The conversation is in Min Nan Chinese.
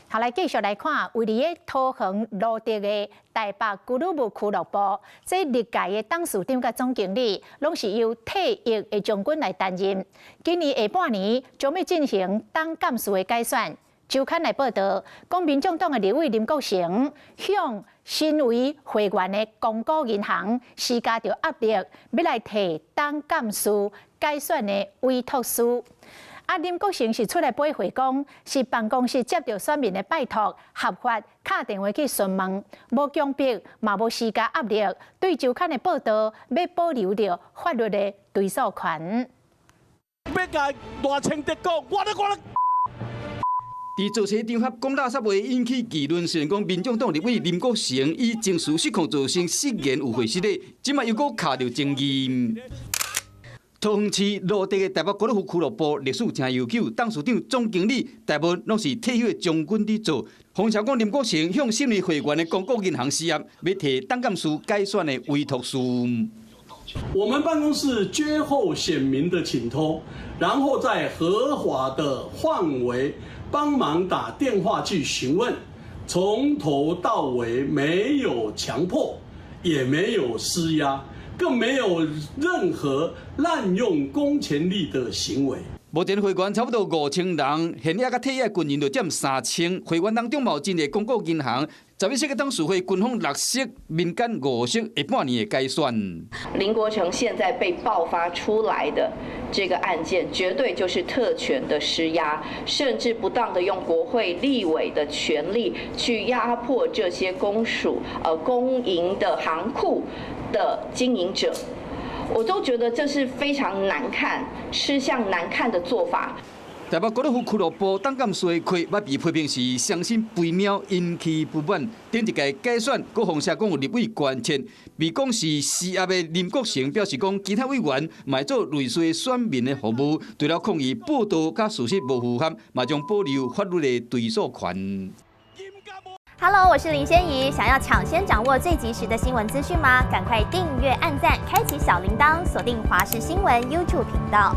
好，來繼續來看，位佇咧桃園蘆竹的台北高爾夫俱樂部，這歷屆的董事長佮總經理，攏是由退役的將軍來擔任。今年下半年將欲進行董監事的改選。週刊來報導，講民眾黨的立委林國成向身為會員的公股銀行施加著壓力，欲來提董監事改選的委託書。啊，林國成是出來駁回講，是辦公室接著選民的拜託，合法敲電話去詢問，無強迫，嘛無施加壓力。對週刊的報導，欲保留著法律的追訴權。欲共賴清德講，我咧我咧。佇造勢場合講垃圾話引起議論，雖然講民眾黨立委林國成以情緒失控造成失言有會失禮，這馬又閣卡著爭議。桃園市蘆竹的台北高爾夫俱樂部歷史誠悠久，董事長、總經理大部分攏是退休的將軍佇做。風聲講林國成向身為會員的公股銀行施壓，欲提董監事改選的委託書。我們辦公室接獲選民的請託，然後在合法的範圍幫忙打電話去詢問，從頭到尾沒有強迫，也沒有施壓，更沒有任何濫用公權力的行為。目前會員差不多5000人，現役佮退役軍人就佔3000。會員當中嘛有真濟公股銀行，11色董事會軍方六席，民間五席，下半年會改選。林國成現在被爆發出來的這個案件，絕對就是特權的施壓，甚至不當的用國會立委的權力去壓迫這些公署、公營的行庫的經營者。我都覺得這是非常難看、吃相難看的做法。台北高爾夫俱樂部董監事會捌被批評是相信肥貓引起不滿。頂一屆改選，閣風聲講有立委關切，被講是施壓的林國成表示講，其他委員嘛會做類似選民的服務，除了抗議報導佮事實無符合，嘛將保留法律的追訴權。 Hello，我是林仙怡。想要搶先掌握最及時的新聞資訊嗎？趕快訂閱、按讚、開啟小鈴鐺，鎖定華視新聞 YouTube 頻道。